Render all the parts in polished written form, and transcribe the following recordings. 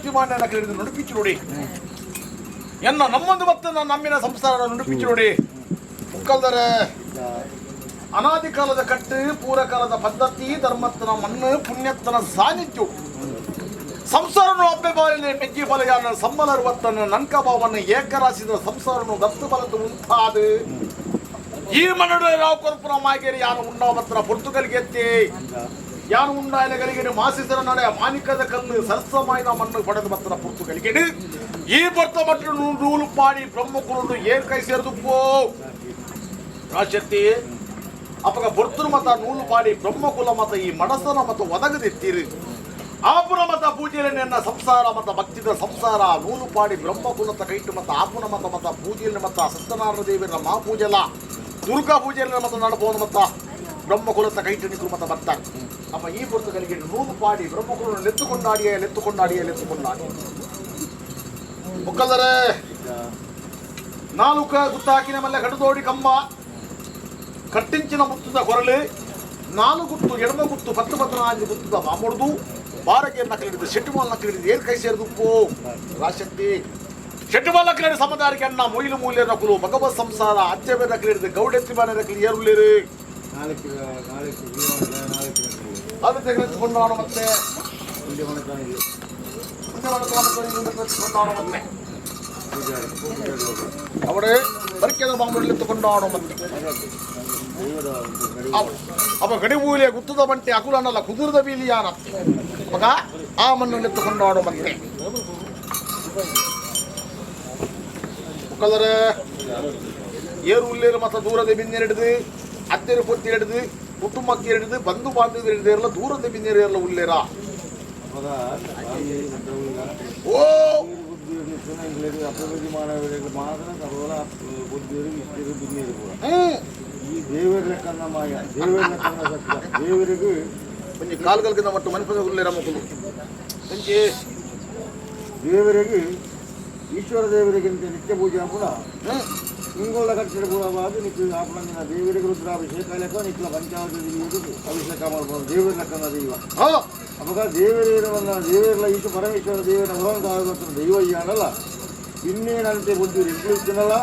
ಎತ್ತಿಮಾನ್ಯನ ಕರೆದು ನುಡಿಪಿಚ್ಚು ನೋಡಿ. ಎನ್ನ ನಮ್ಮೊಂದು ಮತ್ತು ನಮ್ಮಿನ ಸಂಸಾರ ನುಡಿಪಿಚ್ಚು ನೋಡಿ. ಮುಕ್ಕಲ್ದರೆ ಅನಾದಿ ಕಾಲದ ಕಟ್ಟು, ಪೂರ್ವಕಾಲದ ಪದ್ಧತಿ, ಧರ್ಮತ್ತನ ಮಣ್ಣು, ಪುಣ್ಯತ್ತನ ಸಾನ್ನಿಧ್ಯ ಸಂಸಾರನು ಅಬ್ಬೆ ಬಾಲಿನ ಮೆಗ್ಗಿ ಬಲಯಾನ ಸಮ್ಮಲರುವತ್ತನ್ನು ನನ್ಕಭಾವವನ್ನು ಏಕರಾಸಿದ ಸಂಸಾರನು ದತ್ತು ಬಲತು ಉಂಟಾದು ಈ ಮನ್ನಡ ರಾವ್ ಕೊರ್ಪುನ ಮಾಗೇರಿ ಯಾನು ಉಣ್ಣಾವತ್ರ ಪೊರ್ತುಗಲ್ಗೆತ್ತಿ ಯಾನು ಉಂಡಾಯನಗಳಿಗೆ ಮಾಸಿಸರ ನಡೆ ಮಾನಿಕದ ಕಲ್ಲು ಸರಸಮಾಯಿನ ಮಣ್ಣು ಪಡೆದು ಬತ್ತರ ಪೊರ್ತುಗಲಿಗೆಡು ಈ ಪೊರ್ತ ಮಟ್ಟು ನೂಲು ಪಾಡಿ ಬ್ರಹ್ಮಕುರುಡು ಏರ್ ಕೈ ಸೇರಿದು ಪೋ ರಾಶಕ್ತಿ ಅಪಗ ಪೊರ್ತುರು ಮತ ನೂಲು ಪಾಡಿ ಬ್ರಹ್ಮಕುಲ ಮತ ಈ ಮಡಸನ ಮತ ಒದಗದಿತ್ತೀರಿ ಆಪುನ ಮತ ಪೂಜೆಯಲ್ಲಿ ನಿನ್ನ ಸಂಸಾರ ಮತ ಭಕ್ತಿದ ಸಂಸಾರ ನೂಲು ಪಾಡಿ ಬ್ರಹ್ಮಕುಲತ ಕೈಟು ಮತ ಆಪುನ ಮತ ಮತ ಪೂಜೆಯಲ್ಲಿ ಮತ ಸತ್ಯನಾರಾಯಣ ದೇವರ ಮಾ ಪೂಜೆಲ ದುರ್ಗಾ ಪೂಜೆಯಲ್ಲಿ ಮತ ನಡಬಹುದು ಮತ ಬ್ರಹ್ಮಕುಲತ ಕೈಟು ನಿಕುರು ಮತ ಬರ್ತಾರೆ. ಅಪ್ಪ ಈ ಪೊರ್ತುಗಳಿಗೆ ನೂಲು ಪಾಡಿ ಬ್ರಹ್ಮಕುಲನ್ನು ಲೆತ್ತುಕೊಂಡಾಡಿಯೇ ಲೆತ್ತುಕೊಂಡಾಡಿಯೇ ಲೆತ್ತುಕೊಂಡಾಡಿ ಮುಕ್ಕಲ್ಲರೆ ನಾಲ್ಕ ಗುತ್ತಾಕಿನ ಮಲ್ಲ ಕಡುದೋಡಿ ಕಂಬ ಕಟ್ಟಿಂಚಿನ ಮುತ್ತುದ ಕೊರಳು ನಾಲು ಗುತ್ತು ಎಡಮ ಗುತ್ತು ಪತ್ತು ಪತ್ತನಾಂಜು ಗುತ್ತುದ ಮಾಮುಡ್ದು ಬಾರಗೆ ನಕಲಿಡಿದು ಶೆಟ್ಟುಮಾಲ್ ನಕಲಿಡಿದು ಏರ್ ಕೈ ಸೇರಿದು ಪೋ ರಾಶಕ್ತಿ ಶೆಟ್ಟುಮಾಲ್ ನಕಲಿಡಿ ಸಮದಾರಿಗೆ ಅಣ್ಣ ಮೊಯ್ಲು ಮೂಲ್ಯ ನಕಲು ಭಗವತ್ ಸಂಸಾರ ಅಜ್ಜಬೆ ನಕಲಿಡಿದು ಗೌಡೆತ್ತಿ ಬಾನೆ ನಕಲಿ ಏರುಳ್ಳೇರು ಅದು ತೆಗೆದುಕೊಂಡಾನು ಮತ್ತೆ ಮತ್ತೆ ಅವಡೆ ಬರ್ಕೆದ ಬಾಂಬುಡ್ಲೆತ್ತುಕೊಂಡಾನು ಮತ್ತೆ ಅವ ಗಡಿಮೂಲೆ ಗುತ್ತದ ಬಂಟೆ ಅಕುಲನಲ್ಲ ಕುದುರದ ಬೀಲಿಯಾನ ಮಗ ಆ ಮಣ್ಣು ನೆತ್ತುಕೊಂಡಾಡು ಮತ್ತೆ ಮುಕ್ಕಲ್ಲರೆ ಏರು ಉಲ್ಲೇರು ಮತ ದೂರದ ಬಿನ್ನೆರಡಿದು ಅತ್ತೆರು ಪೊತ್ತಿರಡಿದು ಕುಟುಂಬಕ್ಕೆ ಹಿಡಿದು ಬಂಧು ಬಾಂಧವ್ಯರು ಹಿಡಿದು ದೂರದ ಬಿನ್ನೆರೆಲ್ಲ ಉಲ್ಲೇರ ಓ ಈ ದೇವರ ಲೆಕ್ಕನ ಮಾಯ, ದೇವರ ಲೆಕ್ಕನ ಸತ್ಯ, ದೇವರಿಗೂ ಒಂಜಿ ಕಾಲ್ಗಲ್ಗಿಂದ ಮಟ್ಟು ಮನ್ಪದ ಉಲ್ಲೇರ ಮಕ್ಕಳು ಒಂಜಿ ದೇವರಿಗೆ ಈಶ್ವರ ದೇವರಿಗಿಂತ ನಿತ್ಯ ಪೂಜೆ ಕೂಡ ಇಂಗೋಳ ಕಟ್ಟಿದ ಪೂರವಾದ ನಿತ್ಯ ಆಪಣಂದಿನ ದೇವರಿಗೆ ರುದ್ರಾಭಿಷೇಕ ಲೆಕ್ಕ ನಿತ್ಯ ಪಂಚಾವತಿ ಅಭಿಷೇಕ ಮಾಡ್ಬೋದು ದೇವರ ಲೆಕ್ಕನ ದೈವ. ಅವಾಗ ದೇವರೇನವನ್ನ ದೇವರ ಈಶ್ವರ ಪರಮೇಶ್ವರ ದೇವರ ಹೊರವಂತ ದೈವ ಅಯ್ಯಾನಲ್ಲ ಇನ್ನೇನಂತೆ ಬುದ್ಧಿ ಎಂಕ್ಲಿತ್ತಿನಲ್ಲ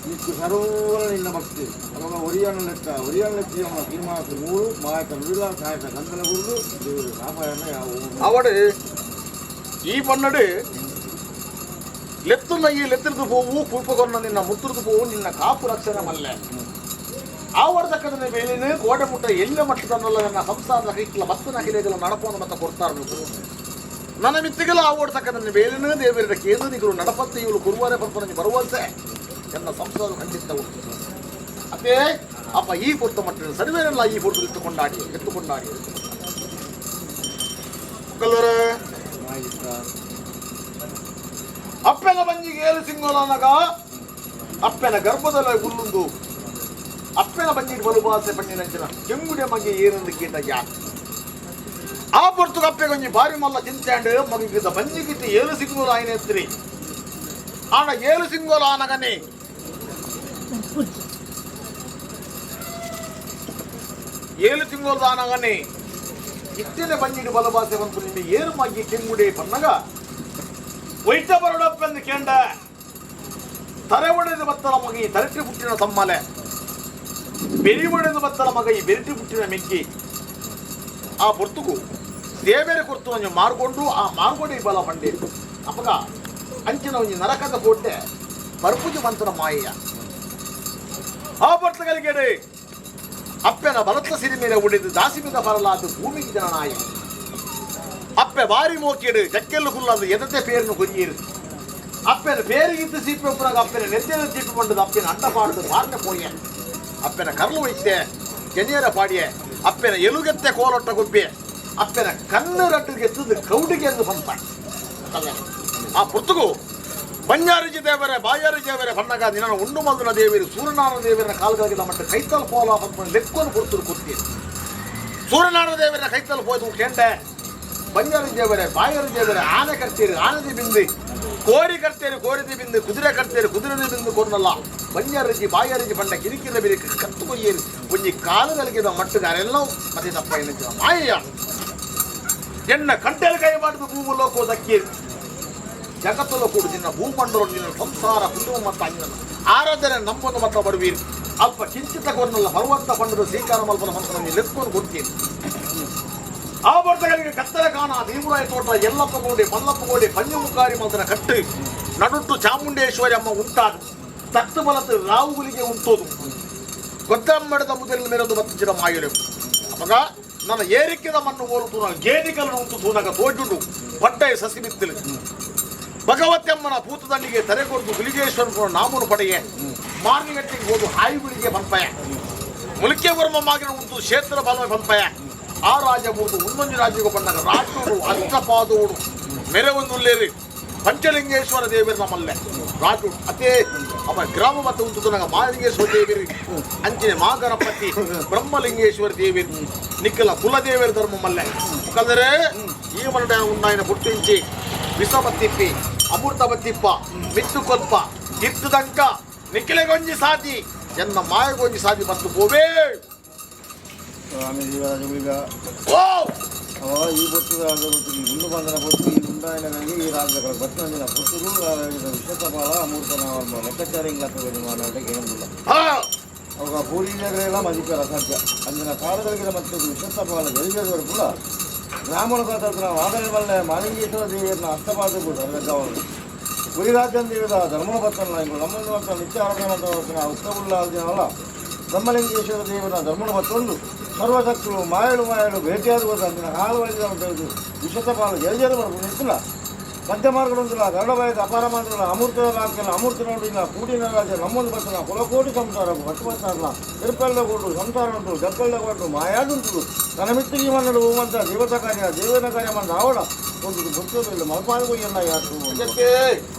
ನಿತ್ಯ ಸರ್ವನ ನಿನ್ನ ಭಕ್ತಿ. ಅವಾಗ ಒರಿಯಾನ ಲೆಕ್ಕ ಒರಿಯಾನ ಲೆಕ್ಕ ಅವನ ತೀರ್ಮಾನ ಮೂರು ಮಾಯಕ ನುಡಿಲ ಸಾಯಕ ಗಂಧಲ ಗುರುದು ದೇವರು ಸಾಪಾಯನ ಯಾವ ಅವಡು ಈ ಪನ್ನಡು ಲೆತ್ತುನ ಈ ಲೆತ್ತಿರ್ದು ಪೋವು ಕೂಪಕೊನ್ನ ನಿನ್ನ ಮುತ್ತುರ್ದು ಪೋವು ನಿನ್ನ ಕಾಪು ರಕ್ಷಣೆ ಮಲ್ಲೆ ಆವರ್ದಕ್ಕದ ಮೇಲಿನ ಕೋಟೆ ಮುಟ್ಟ ಎಲ್ಲ ಮಟ್ಟದನ್ನೆಲ್ಲ ನನ್ನ ಸಂಸಾರದ ಕೈಕ್ಲ ಬತ್ತು ನಕಿಲೆಗಳ ನಡಪೋನ ಮತ್ತ ಕೊಡ್ತಾರ ನೀವು ನನ್ನ ಮಿತ್ತಿಗೆಲ್ಲ ಆವಡ್ತಕ್ಕದ ಮೇಲಿನ ದೇವರ ಕೇಂದ್ರ ನಿಗರು ನಡಪತ್ತೆ ಇವಳು ಕುರುವಾರೆ ಪಂಪನ ಬರುವಲ್ಸೆ ಎನ್ನ ಸಂಸಾರ ಖಂಡಿತ ಉಂಟು. ಅದೇ ಅಪ್ಪ ಈ ಪೊರ್ತು ಮಟ್ಟ ಸರಿವೇನಲ್ಲ ಈ ಪೊರ್ತು ಎತ್ತುಕೊಂಡಾಡಿ ಎತ್ತುಕೊಂಡಾಡಿ ಕಲ್ಲರ ಅಪ್ಪನ ಬಂಜಿಗೆ ಏಳು ಸಿಂಗೋಲನಗ ಅಪ್ಪನ ಗರ್ಭದಲ್ಲ ಗುಲ್ಲುಂದು ಅಪ್ಪನ ಬಂಜಿಗೆ ಬಲುಬಾಸೆ ಪಣ್ಣಿನಂಚಿನ ಕೆಂಗುಡೆ ಮಗೆ ಏನೆಂದು ಕೇಟ ಯಾಕೆ ಆ ಪೊರ್ತು ಅಪ್ಪೆ ಕೊಂಜಿ ಬಾರಿ ಮಲ್ಲ ಚಿಂತೆ ಮಗಿಗಿದ್ದ ಬಂಜಿಗಿತ್ತು ಏಳು ಸಿಂಗೋಲ ಆಯ್ನ ಎತ್ತಿರಿ ಆಣ ಏಳು ಸಿಂಗೋಲ ಆನಗನೆ ಏಳು ತಿಂಗಳು ಆನಗನೆ ಇತ್ತಿನ ಬಂಜಿಗೆ ಬಲಬಾಸೆ ಬಂತು ನಿಮ್ಮ ಏರು ಮಗ್ಗಿ ಕೆಂಗುಡೆ ಪನ್ನಗ ವೈಟ ಬರಡಪ್ಪೆಂದು ಕೇಂಡ ತರೆ ಒಡೆದು ಬತ್ತಲ ಮಗಿ ತರಟಿ ಪುಟ್ಟಿನ ತಮ್ಮಲೆ ಬೆರಿ ಒಡೆದು ಬತ್ತಲ ಮಗ ಈ ಬೆರಿಟಿ ಪುಟ್ಟಿನ ಮೆಗ್ಗಿ ಆ ಪೊರ್ತುಗು ದೇವೇರೆ ಕೊರ್ತು ಒಂಜಿ ಮಾರ್ಗೊಂಡು ಆ ಮಾರ್ಗೊಂಡು ಬಲ ಬಂಡೆ ಅಪಗ ಅಂಚಿನ ಒಂಜಿ ನರಕದ ಕೋಟೆ ಬರ್ಪುಜಿ ಮಂತನ ಮಾಯೆಯ ಆ ಪೊರ್ತುಗಳಿಗೆ ಅಪ್ಪೆನ ಬಲತ್ತ ಸಿರಿ ಮೇಲೆ ಉಳಿದು ದಾಸಿಮಿದ ಬರಲಾದ ಭೂಮಿಗೆ ಜನನಾಯ ಅಪ್ಪೆ ಬಾರಿ ಮೋಕಿಡು ಜಕ್ಕೆಲ್ಲು ಕುಲ್ಲದು ಎದತೆ ಪೇರ್ನು ಕೊಯ್ಯಿರು ಅಪ್ಪೆನ ಪೇರಿಗಿದ್ದು ಸೀಪೆ ಉಪ್ಪುನಾಗ ಅಪ್ಪೆನ ನೆತ್ತೆನ ಚೀಟು ಅಪ್ಪೆನ ಅಂಡ ಪಾಡ್ದು ಬಾರ್ನೆ ಪೋಯೆ ಅಪ್ಪೆನ ಕರ್ಲು ಒಯ್ತೆ ಕೆನಿಯರ ಪಾಡಿಯೆ ಅಪ್ಪೆನ ಎಲುಗೆತ್ತೆ ಕೋಲೊಟ್ಟ ಗುಬ್ಬೆ ಅಪ್ಪೆನ ಕಣ್ಣು ರಡ್ಡುಗೆತ್ತದು ಕೌಡಿಗೆ ಎಂದು ಪಂಪ ಆ ಪುರ್ತುಗು ಬಂಜಾರಿಜಿ ದೇವರೇ ಬಾಯಾರಿ ದೇವರೇ ಬಣ್ಣಗ ನಿನ್ನ ಉಂಡು ಮಲ್ದುನ ದೇವರು ಸೂರ್ಯನಾರಾಯಣ ದೇವರ ಕಾಲ್ಗಾಗಿಲ್ಲ ಮಟ್ಟ ಕೈತಲ್ ಪೋಲ ಪಂಪನ ಲೆಕ್ಕೊಂಡು ಕೊಡ್ತರು ಕೊಡ್ತೀರಿ ಸೂರ್ಯನಾರಾಯಣ ದೇವರ ಕೈತಲ್ ಹೋಯ್ತು ಕೆಂಡೆ ಬಂಜಾರಿ ದೇವರೇ ಬಾಯಾರಿ ದೇವರೇ ಆನೆ ಕರ್ತೀರಿ ಆನೆದಿ ಬಿಂದಿ ಕೋರಿ ಕರ್ತೀರಿ ಕೋರಿದಿ ಬಿಂದು ಕುದುರೆ ಕರ್ತೀರಿ ಕುದುರೆ ಬಿಂದು ಕೊನ್ನಲ್ಲ ಬಂಜಾರಜಿ ಬಾಯಾರಜಿ ಬಂಡ ಕಿರಿಕಿರ ಬಿರಿ ಕತ್ತು ಕೊಯ್ಯೇರಿ ಒಂಜಿ ಕಾಲುಗಳಿಗೆ ಮಟ್ಟುಗಾರೆಲ್ಲ ಮತ್ತೆ ತಪ್ಪ ಮಾಯ ಎನ್ನ ಕಂಟೆಲ್ ಕೈ ಮಾಡಿದ ಭೂಮು ಲೋಕೋ ದಕ್ಕೀರಿ ಜಗತ್ತುಲ ಕೂಡು ನಿನ್ನ ಭೂಮಂಡಲ ನಿನ್ನ ಸಂಸಾರ ಕುಟುಂಬ ಮತ್ತು ಅಂಜನ ಆರಾಧನೆ ನಂಬೊಂದು ಮತ್ತ ಬರುವೀರು ಅಲ್ಪ ಕಿಂಚಿತ ಕೊರ್ನಲ್ಲ ಪರ್ವಂತ ಪಂಡರು ಸ್ವೀಕಾರ ಮಲ್ಪನ ಮನಸ್ಸನ್ನು ಲೆಕ್ಕೊಂಡು ಕೊಡ್ತೀನಿ. ಆ ಬರ್ತಗಳಿಗೆ ಕತ್ತಲ ಕಾಣ ಭೀಮರಾಯ ತೋಟ ಎಲ್ಲಪ್ಪ ಗೋಡೆ ಮಲ್ಲಪ್ಪ ಗೋಡೆ ಪಂಚಮುಖಾರಿ ಮಲ್ತನ ಕಟ್ಟು ನಡುಟ್ಟು ಚಾಮುಂಡೇಶ್ವರಿ ಅಮ್ಮ ಉಂಟಾದ ತತ್ತು ಬಲತ್ತು ರಾವುಗಳಿಗೆ ಉಂಟೋದು ಗೊತ್ತಮ್ಮಡದ ಮುದಲಿನ ಮೇಲೊಂದು ಬತ್ತಿನ ಮಾಯುಲು ಅಪಗ ನನ್ನ ಏರಿಕೆದ ಮಣ್ಣು ಓಲು ತೂನಾಗ ಗೇನಿಕలను ಉಂಟು ತೂನಾಗ ತೋಜುಂಡು ಪಟ್ಟೆ ಸಸಿ ಬಿತ್ತಲು ಭಗವತ್ಯಮ್ಮನ ಪೂತದಂಡಿಗೆ ತರೆ ಕೊಡ್ದು ಗುಲಿಗೇಶ್ವರನ ನಾಮನು ಪಡೆಯೆ ಮಾರ್ನಿಗಟ್ಟಿಗೆ ಹೋದು ಹಾಯಿಗುಳಿಗೆ ಪಂಪಯ ಮುಲಿಕೆ ವರ್ಮ ಮಾಗಿನ ಉಂಟು ಕ್ಷೇತ್ರ ಬಲ ಪಂಪಯ ಆ ರಾಜ ಮೂರ್ದು ಉನ್ನೊಂದು ರಾಜ್ಯಕ್ಕೆ ಬಂದಾಗ ರಾಜೋಡು ಅಷ್ಟಪಾದೋಡು ಮೆರವೊಂದುಲ್ಲೇರಿ ಪಂಚಲಿಂಗೇಶ್ವರ ದೇವರು ನಮ್ಮಲ್ಲೇ ರಾಜು ಅದೇ ಅವ ಗ್ರಾಮ ಮತ್ತು ಉಂಟು ನಾಗ ಮಾಲಿಂಗೇಶ್ವರ ದೇವಿರಿ ಅಂಚಿನ ಮಾಗಣಪತಿ ಬ್ರಹ್ಮಲಿಂಗೇಶ್ವರ ದೇವಿರಿ ನಿಕ್ಕಲ ಕುಲದೇವರ ಧರ್ಮ ಮಲ್ಲೆ ಮುಖಂದರೆ ಈ ಮನಡ ಉನ್ನಾಯನ ಪುಟ್ಟಿಂಚಿ ವಿಷಬತ್ತಿಪ್ಪಿ ಅಮೃತ ಬತ್ತಿಪ್ಪ ಮಿತ್ತು ಕೊಲ್ಪ ಕಿತ್ತುದಂಕ ನಿಕ್ಕಿಲೆಗೊಂಜಿ ಸಾಧಿ ಎನ್ನ ಮಾಯಗೊಂಜಿ ಸಾಧಿ ಬಂದು ಹೋವೇ. ಸ್ವಾಮಿ ದೇವರಾಜ ಓ ಅವಾಗ ಈ ಬೊತ್ತು ರಾಜ ಗೊತ್ತು ಈ ಗುಂಡು ಬಂದನ ಬೊತ್ತು ಈ ಗುಂಡಾಯನಗಳಿಗೆ ಈ ರಾಜ್ಯಗಳ ಬತ್ತಿನ ಪುತ್ತೂರು ವಿಶ್ವಸಪಾಲ ಅಮೂರ್ತ ನಾವು ಲೆಕ್ಕಾಚಾರ ಇಂಗ್ಲಪ್ಪ ಮಾತಾಡಕ್ಕೆ ಏನಿಲ್ಲ. ಹಾ. ಅವಾಗ ಪೂರ್ವಿಜಗಳೆಲ್ಲ ಮದಿಪರ ಅಸಾಧ್ಯ ಅಂದಿನ ಕಾಲಗಳಿಗೆ ಮತ್ತು ವಿಶ್ವಸಪಾಲ ಜರಿಜವರು ಕೂಡ ಬ್ರಾಹ್ಮಣ ನಾವು ಆದರಣೆ ಬಲ್ಲೆ ಮಾಲಿಂಗೇಶ್ವರ ದೇವಿಯರನ್ನ ಅಷ್ಟಪಾದ ಕೂಡ ಅವರು ಗುರಿರಾಜನ್ ದೇವದ ಧರ್ಮನ ಬತ್ತಲ್ಲ ಇಂಗು ನಮ್ಮನ್ನು ಅಂತ ನಿತ್ಯ ಆರಾಧನೆ ಅಂತ ಉತ್ತಮುಳ್ಳ ದಿನವಲ್ಲ ಬ್ರಹ್ಮಲಿಂಗೇಶ್ವರ ದೇವನ ಧರ್ಮನ ಬತ್ತೊಂದು ಸರ್ವಶಕ್ತರು ಮಾಯಳು ಮಾಯಳು ಭೇಟಿಯಾದ ಅಂದಿನ ಕಾಲು ವೈದ್ಯ ವಿಶ್ವಸಪಾಲ ಜರಿಜರು ಬರ್ಬೋದು ನಿಂತಿಲ್ಲ ಮಧ್ಯ ಮಾರ್ಗದೊಂದಿಲ್ಲ ಗರುಡಬಾಯದ ಅಪಾರ ಮಾತ್ರಲ್ಲ ಅಮೃತದ ಬಾಕ್ಯಲ್ಲ ಅಮೃತ ನೋಡಿಲ್ಲ ಕೂಡಿನ ರಾಜ ನಮ್ಮೊಂದು ಬರ್ತನ ಕುಲಕೋಟಿ ಸಂಸಾರ ಪಟ್ಟು ಬರ್ತಾರಲ್ಲ ತಿರುಪೆಲ್ಲ ಕೊಟ್ಟು ಸಂಸಾರ ಉಂಟು ಜಪ್ಪೆಲ್ಲ ಕೊಟ್ಟು ಮಾಯಾದುಂಟು ತನ್ನ ಮಿತ್ತಿಗೆ ಮನ್ನಡು ಹೂವಂತ ದೇವತಾ ಕಾರ್ಯ ದೇವನ ಕಾರ್ಯ ಮಂದ ಆವಡ ಒಂದು ಗೊತ್ತಿಲ್ಲ ಮಲ್ಪಾಲ್ಗು ಎಲ್ಲ ಯಾರು. ಅದಕ್ಕೆ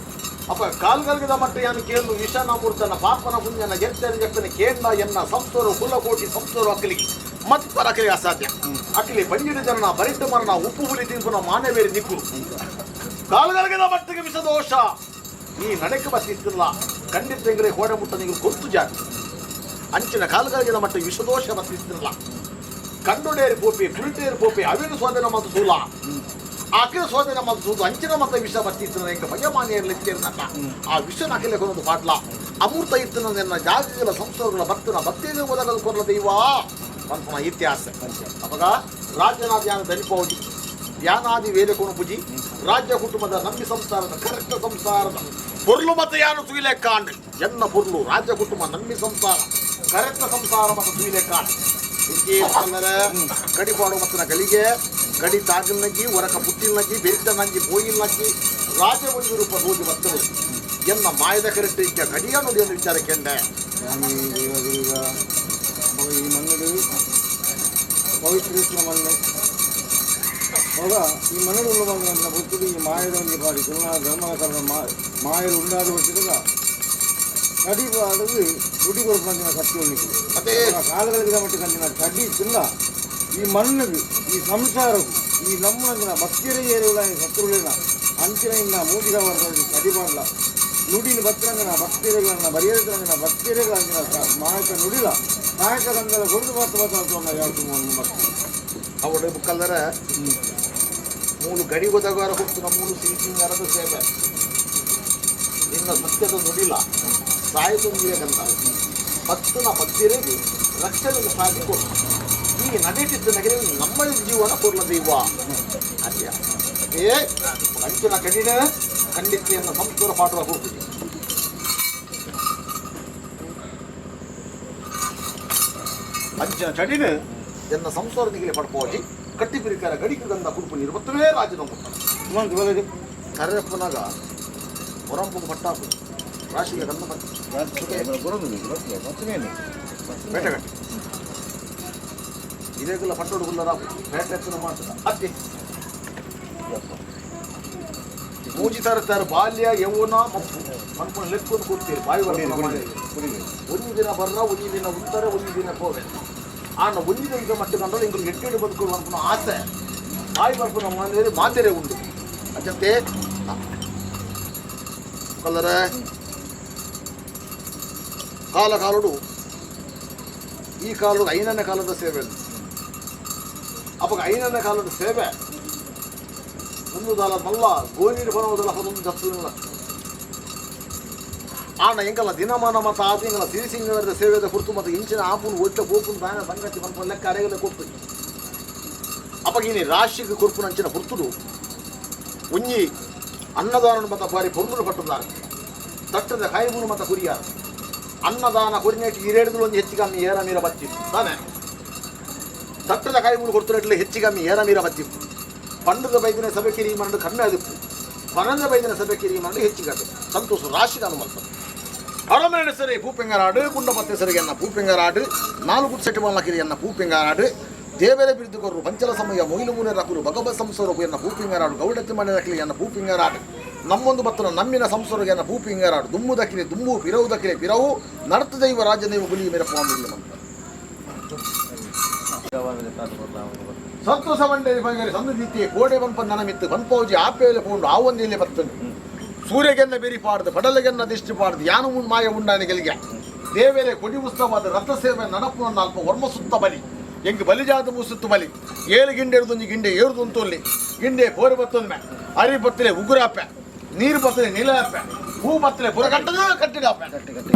ಅಪ್ಪ ಕಾಲ್ಗಲ್ಗದ ಮಟ್ಟ ಯಾನು ಕೇಳು ವಿಷಾನಾಮೂರ್ತನ ಪಾಪನ ಪುಣ್ಯನ ಎತ್ತನ ಜಪ್ಪನ ಕೇಂದ್ರ ಎನ್ನ ಸಂಸರು ಕುಲಕೋಟಿ ಸಂಸರು ಅಕ್ಕಲಿಗೆ ಮತ್ಪರ ಅಕ್ಕಲಿಗೆ ಅಸಾಧ್ಯ ಅಕ್ಕಲಿ ಬಂಜಿನ ಜನನ ಬರಿತ ಮರಣ ಉಪ್ಪು ಹುಲಿ ತಿನ್ಪುನ ಮಾನವೇರಿ ನಿಕ್ಕುರು ಕಾಲ್ಗಲ್ಗದ ಮಟ್ಟಿಗೆ ವಿಷದೋಷ ಈ ನಡೆಕ ಬತ್ತಿತ್ತಿಲ್ಲ ಖಂಡಿತ ಹೋಡ ಮುಟ್ಟ ನೀವು ಗೊತ್ತು ಜಾತಿ ಅಂಚಿನ ಕಾಲ್ಗಲ್ಗದ ಮಟ್ಟ ವಿಷದೋಷ ಬತ್ತಿತ್ತಿಲ್ಲ ಕಂಡುಡೇರಿ ಪೋಪಿ ಪುರಿಟೇರಿ ಪೋಪಿ ಅವಿನ ಸೋದನ ಮತ್ತು ಸೂಲ ಆಕಿನ ಸೋದನ ಮತ್ತು ಸೂದು ಅಂಚಿನ ಮತ ವಿಷ ಬತ್ತಿತ್ತು ಎಂಕ ಭಯಮಾನಿಯರ್ಲಿತ್ತೇರಿನಕ್ಕ ಆ ವಿಷನ ಅಖಿಲ ಕೊನೊಂದು ಪಾಟ್ಲ ಅಮೃತ ಇತ್ತು ನನ್ನ ಜಾತಿಗಳ ಸಂಸ್ಥೆಗಳ ಭಕ್ತನ ಭಕ್ತಿಗೆ ಒದಗಲು ಕೊರಲ ದೈವ ಪನ್ಪುನ ಇತಿಹಾಸ. ಅವಾಗ ರಾಜನ ಧ್ಯಾನ ದನಿಪೌಜಿ ಧ್ಯಾನಾದಿ ವೇದ ಪೂಜಿ ರಾಜ್ಯ ಕುಟುಂಬದ ನಂಬಿ ಸಂಸಾರದ ಕರೆಕ್ಟ್ ಸಂಸಾರದ ಪೊರ್ಲು ಮತ ಯಾನು ತುಯಿಲೆ ಕಾಂಡ್ ಎನ್ನ ಪೊರ್ಲು ರಾಜ್ಯ ಕುಟುಂಬ ನಂಬಿ ಸಂಸಾರ ಕರೆಕ್ಟ್ ಸಂಸಾರ ಮತ ತುಯಿಲೆ ಕಾಂಡ್ ಗಡಿಪಾಡು ಮತ್ತಿನ ಗಲಿಗೆ ಗಡಿ ತಾಗಿಲ್ ನಗ್ಗಿ ಒರಕ ಪುಟ್ಟಿಲ್ ನಗ್ಗಿ ಬೆರಿತ ನಂಜಿ ಪೋಯಿಲ್ ನಗ್ಗಿ ರಾಜ ಒಂದು ರೂಪ ಹೋಗಿ ಬರ್ತದೆ ಎನ್ನ ಮಾಯದ ಕರೆಕ್ಟ್ ಇದ್ದ ಗಡಿಯ ನುಡಿಯನ್ನು ವಿಚಾರ ಕೆಂಡೆ. ಸ್ವಾಮಿ ದೇವಗುರುಗ ಈ ಮಣ್ಣು ಪವಿತ್ರ ಮಣ್ಣು. ಅವಾಗ ಈ ಮಣ್ಣು ಉಳ್ಳ ಬಂದ ಬುತ್ತುಡು ಈ ಮಾಯದ ಒಂಜಿ ಪಾಡಿ ತುಳುನಾಡ ಧರ್ಮದ ಕರ್ಮ ಮಾಯಲು ಉಂಡಾದ ಬತ್ತಿದ ಕಡಿ ಪಾಡದು ದುಡಿ ಕೊಡ್ಪಂದಿನ ಸತ್ಯ ಉಳ್ಳಿಕ್ಕೆ ಅದೇ ಕಾಲಗಳಿಗೆ ಮಟ್ಟ ಕಂದಿನ ಚಡಿ ತಿಲ್ಲ ಈ ಮಣ್ಣಿಗೆ ಈ ಸಂಸಾರಕ್ಕೂ ಈ ನಮ್ಮಂದಿನ ಭಕ್ತಿಯರೇ ಏರುಗಳ ಸತ್ರುಳಿನ ಅಂಚಿನ ಇನ್ನ ಮೂಜಿಗ ವರ್ಗದಲ್ಲಿ ಚಡಿ ಮಾಡಲ ನುಡಿನ ಬತ್ತರಂಗನ ಭಕ್ತಿಯರೆಗಳನ್ನ ಬರಿಯರಂಗನ ಭಕ್ತಿಯರೆಗಳಂಗಿನ ಮಾಯಕ ನುಡಿಲ ನಾಯಕ ಗಂಧದ ಗುರುದು ಬತ್ತ ಬತ್ತ ಅಂತ ಯಾವುದು ಭಕ್ತಿ. ಅವಳು ಬುಕ್ಕಲ್ದರ ಮೂಲು ಗಡಿ ಗೊದಗಾರ ಹುಟ್ಟು ಮೂಲು ಸಿಹಿ ಸಿಂಗಾರದ ಸೇವೆ ನಿನ್ನ ಸತ್ಯದ ನುಡಿಲ ಸಾಯತೊಂದಿಯ ಗಂಧ ಭಕ್ತನ ಭಕ್ತಿಯರಿಗೆ ರಕ್ಷಣೆಗೆ ಸಾಗಿ ಕೊಡು ಈ ನಡೆಟಿದ್ದ ನಗರ ನಮ್ಮ ಜೀವನ ಕೊರ್ಲ ದೈವ ಅದ್ಯ ಏ ಅಂಚಿನ ಕಡಿನ ಖಂಡಿತೆಯನ್ನು ಸಂಸ್ಕೃತ ಪಾಠದ ಹೋಗುದು ಅಂಚಿನ ಚಡಿನ ಎನ್ನ ಸಂಸಾರದಿಗೆ ಪಡ್ಕೋಜಿ ಕಟ್ಟಿ ಪಿರಿಕಾರ ಗಡಿಗೆ ಗಂಧ ಕುಡುಪು ನೀರು ಬತ್ತವೇ ರಾಜನ ಮುಟ್ಟ ಒಂದು ಇವಾಗ ಕರೆಯಪ್ಪನಾಗ ಹೊರಂಪು ಪಟ್ಟಾಪು ರಾಶಿಗೆ ಗಂಧ ಬರ್ತದೆ. ಬೇಟೆಗಟ್ಟಿ ಇದೇಗುಲ್ಲ ಪಟ್ಟೋಡು ಗುಲ್ಲರ ಬೇಟೆ ಎತ್ತನ ಮಾಡ್ತದ ಅತ್ತೆ ಮೂಜಿ ತರತಾರೆ ಬಾಲ್ಯ ಯೌವನ ಮಪ್ಪು ಮನ್ಕೊಂಡು ಲೆಕ್ಕೊಂಡು ಕೊಡ್ತೀರಿ ಬಾಯಿ ಬರ್ತದೆ. ಒಂದು ದಿನ ಬರ್ರ ಒಂದು ದಿನ ಉತ್ತರ ಒಂದು ದಿನ ಕೋವೆ ಆನ ಒಂದು ದಿನ ಮಟ್ಟ ಕಂಡ್ರೆ ಇಂಗ್ಲು ಎಟ್ಟೆಡು ಬದುಕು ಅನ್ಕೊಂಡು ಆಸೆ ಬಾಯಿ ಬರ್ಪುನ ಮಾಂದೇರಿ ಮಾತೆರೆ ಉಂಡು ಅಜ್ಜಂತೆ ಕಲ್ಲರ ಕಾಲ ಕಾಲುಡು ಈ ಕಾಲದ ಐನನೇ ಕಾಲದ ಸೇವೆ ಅವಾಗ ಐನನೇ ಕಾಲದ ಸೇವೆ ಒಂದು ದಾಲ ಮಲ್ಲ ಗೋನಿಡ್ ಬರೋದಲ್ಲ ಹೊದೊಂದು ಜಪ್ಪುಲ್ಲ. ಆಂಡ ಎಂಕಲ್ಲ ದಿನಮಾನ ಮತ ಆದು ಎಂಕಲ್ಲ ಸಿರಿಸಿಂಗದ ಸೇವೆದ ಕುರ್ತು ಮತ್ತು ಇಂಚಿನ ಆಪುನ್ ಒಟ್ಟ ಗೋಪುನ್ ದಾನ ಸಂಗತಿ ಪನ್ಪ ಲೆಕ್ಕ ಅರೆಗಲ ಕೊರ್ಪು. ಅಪಗಿನಿ ರಾಶಿಗೆ ಕೊರ್ಪುನ ಅಂಚಿನ ಪುರ್ತುಡು ಒಂಜಿ ಅನ್ನದಾನ ಮತ ಬಾರಿ ಪೊರ್ಲುಡು ಪಟ್ಟುದಾರ ತಟ್ಟದ ಕಾಯಿಬೂನು ಮತ ಕುರಿಯಾರ ಅನ್ನದಾನ ಕೊರಿನೇಟ್ ಈರೇಡುದು ಒಂಜಿ ಹೆಚ್ಚಿಗಮ್ಮಿ ಏರ ಮೀರ ಬತ್ತಿ ತಾನೆ ತಟ್ಟದ ಕಾಯಿಬೂನು ಕೊಡ್ತುನಟ್ಲೆ ಹೆಚ್ಚಿಗಮ್ಮಿ ಏರ ಮೀರ ಬತ್ತಿ ಪಂಡದ ಬೈದಿನ ಸಭೆ ಕಿರಿ ಮರಡು ಕಮ್ಮಿ ಆದಿಪ್ಪು ಪನಂದ ಬೈದಿನ ಸಭೆ ಕಿರಿ ಮರಡು ಹೆಚ್ಚಿಗದು ಸಂತೋಷ ರಾಶಿಗೆ ಅನುಮತ. ಅರಮನೆ ಸರಿ ಭೂಪೆಂಗರಾಡು ಕುಂಡಪತ್ತೆ ಸರಿಗೆನ್ನ ಭೂಪೆಂಗರಾಡು ನಾಲ್ಕು ಸೆಟ್ಟು ಕಿರಿಯನ್ನ ಭೂಪೆಂಗರಾಡು ದೇವರ ಬಿರುದುಕೊರು ಪಂಚಲ ಸಮಯ ಮೊಯ್ಲು ಮೂನೆ ರಕುರು ಭಗವ ಸಂಸರು ಎನ್ನ ಭೂಪಿಂಗರಾಡು ಗೌಡತಿ ಮನೆ ರಕಲಿ ಎನ್ನ ಭೂಪಿಂಗರಾಡು ನಮ್ಮೊಂದು ಬತ್ತನ ನಮ್ಮಿನ ಸಂಸರು ಎನ್ನ ಭೂಪಿಂಗರಾಡು ದುಮ್ಮು ದಕ್ಕಿಲೆ ದುಮ್ಮು ಪಿರವು ದಕ್ಕಿಲೆ ಪಿರವು ನಡತ ದೈವ ರಾಜ್ಯ ದೈವ ಗುಲಿ ಮೇರಪ್ಪ ಮಂತ್ರ. ಸಂತೋಷ ಮಂಡೇರಿ ಬಂಗರಿ ಸಂದೀತಿ ಕೋಡೆ ಬಂಪ ನನಮಿತ್ತು ಬನ್ಪೌಜಿ ಆಪೇಲೆ ಪೋಂಡು ಆವೊಂದಿಲೆ ಬತ್ತನು ಸೂರ್ಯಗೆನ್ನ ಬೆರಿ ಪಾಡ್ದು ಪಡಲಗೆನ್ನ ದಿಷ್ಟಿ ಪಾಡ್ದು ಯಾನು ಉಂಡ್ ಮಾಯ ಉಂಡಾನೆ ಗೆಲಿಗೆ ದೇವರೇ ಕೊಡಿ ಉತ್ಸವದ ರಥ ಸೇವೆ ನಡಪು ಅಲ್ಪ ವರ್ಮ ಸುತ್ತ ಬಲಿ ಎಂಗ್ ಬಲಿಜಾತ ಮುಸುತ್ತು ಬಲಿ ಏಳು ಗಿಂಡೆ ಎರ್ದೊಂಜಿ ಗಿಂಡೆ ಏರುದೊಂತೊಲ್ಲಿ ಗಿಂಡೆ ಕೋರಿ ಬತ್ತೊಂದ್ಮೆ ಅರಿ ಬತ್ತಲೆ ಉಗುರಾಪೆ ನೀರು ಬತ್ತಲೆ ನೀಲಾಪೆ ಹೂ ಬತ್ತಲೆ ಬುರಕಟ್ಟದ ಕಟ್ಟಿಡಾಪೆ. ಕಟ್ಟಿ ಕಟ್ಟಿ.